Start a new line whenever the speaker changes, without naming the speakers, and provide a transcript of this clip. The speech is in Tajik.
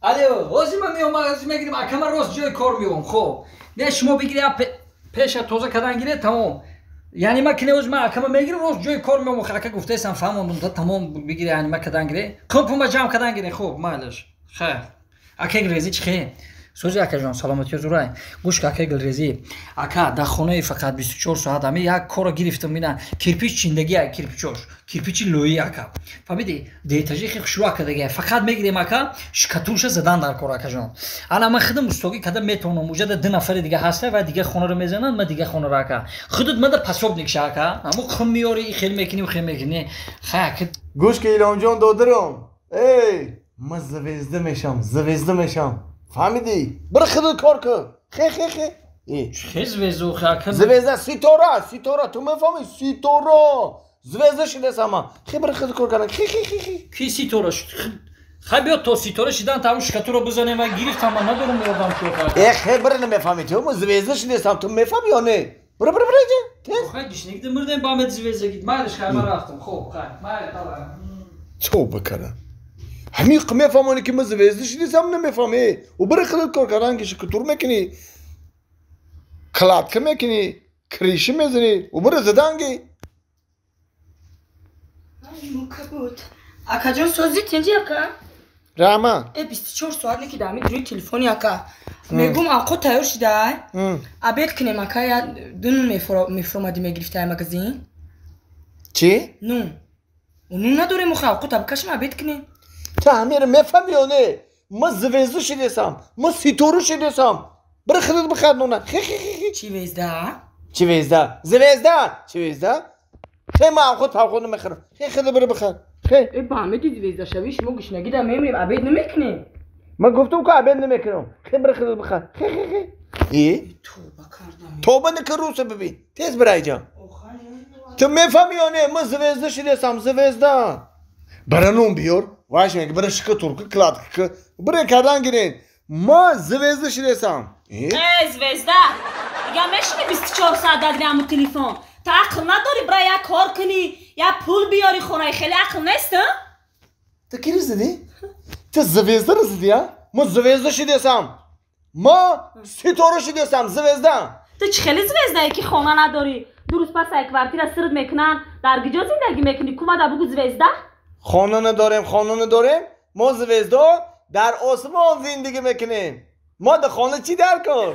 Алло, ҳозир ман меом, ҳозир мегирим, акама рост ҷои кор меом. Хоб. Не, шумо бигири, пеша тоза кардан гире, тамом. Яъне ма кине ҳозир ман акама мегирим, рост ҷои кор меом. Ака гуфтаестам, фаҳмондум, та тамом бигири, яъне ма кардан гире. Қумпума ҷамъ кардан гире, хоб, майлаш. Хайр. Акай Гулрезӣ чӣ хе? Сӯзи акаҷон, саломатиё зурай. Гӯш ка, акай Гулрезӣ. Ака, дар хонаи фақат 24 соат ами як корро гирифтам, ина кирпич чиндагия, кирпичош. Кирпичи лӯӣ ака. Фаҳмидӣ? Деэтажи хе хушрӯ ака дагия. Фақат мегирем ака, шкатурша задан дар кор акаҷон. Ана ман худам устогӣ када метавонам. Уҷада ду нафари дига ҳаста ва дига хонаро мезананд, ман дига хонаро ака. Худат мада пособник ша ака. Ҳамо хум меёри, хел мекунӣ, хел мекунӣ. Хай ака.
Гӯш ка, Илҳомҷон додарам. Эй, ман звезда мешам, звезда мешам. Фаҳмидӣ? Бира худат кор кун. Хе хе хе.
Хе звезду хе ака.
Звезда, ситора, ситора, ту мефаҳмӣ? Ситора. Звезда шидасам ман. Хе бира худат кор кардан. Хе хе хе хе.
Ки ситора шуд? Хай биё то ситора шидан там шкатуро бизанем ва гирифтам, ман надорам ёдам чӣ охар.
Э хе бира намефаҳмӣ ту, ман звезда шидасам, ту мефаҳмӣ ё не? Бира бира бира ҷа. Тез.
Хай гишнигида мурдем ба мед звездагит. Майлиш хай ман рафтам. Хоб, хай. Майли тала.
Тавба кардам. Ҳамин мефаҳмонӣ ки ман звезда шидасам, намефаҳмӣ. Ӯ бира худат кор кардан ки шкатур мекунӣ, кладка мекунӣ, криши мезанӣ, ӯ бира заданги.
Мукабут. Акаҷон, сози тинҷи ака?
Раҳмат.
Э 24 соат неки дар рӯи телефони ака. Мегум авқот тайёр шидай. Обед кунем ака, я ду нун мефуромадӣ мегирифтай магазин.
Чӣ?
Нун. Нун надорем охи, авқот бикашем обед кунем.
Ту ҳамеро мефаҳмӣ ё не? Ман звезда шидасам, ман ситора шидасам. Бира худат бихар нуна. Хе хе хе хе.
Чӣ звезда?
Чӣ звезда? Звезда? Чӣ звезда? Хе ман авқот павқот намехӯрам. Хе худат бира бихар. Хе.
Э ба ҳамеди звезда шавӣ, шумо гушнагида мемирем, обед намекунем.
Ман гуфтам ки обед намекунам. Хе бира худат бихар. Хе хе хе. Э?
Тавба кардам.
Тавба накун, рӯса бибин. Тез бира иҷа. Ту мефаҳмӣ ё не? Ман звезда шидасам, звезда. Бира нун биёр. Вайш мега, бира шкатурка, кладка. Бира кардан гирен. Ман звезда шидасам.
Э, звезда. Дига мешини 24 соат дар ҳамун телефон. Ту ақл надорӣ, бира як кор кунӣ, як пул биёрӣ хонаи, хеле ақл нест, а?
Ту киро задӣ? Ту звездаро задӣ, а? Ман звезда шидасам. Ман ситора шидасам, звезда.
Ту чӣ хеле звездае ки хона надорӣ? Ду рӯз пас ай квартира сирд мекунанд, дар куҷо зиндагӣ мекунӣ? Кумада бугу звезда?
Хона надорем, хона надорем. Мо звезда дар осмон зиндагӣ мекунем. Мо дар хона чӣ дар кор?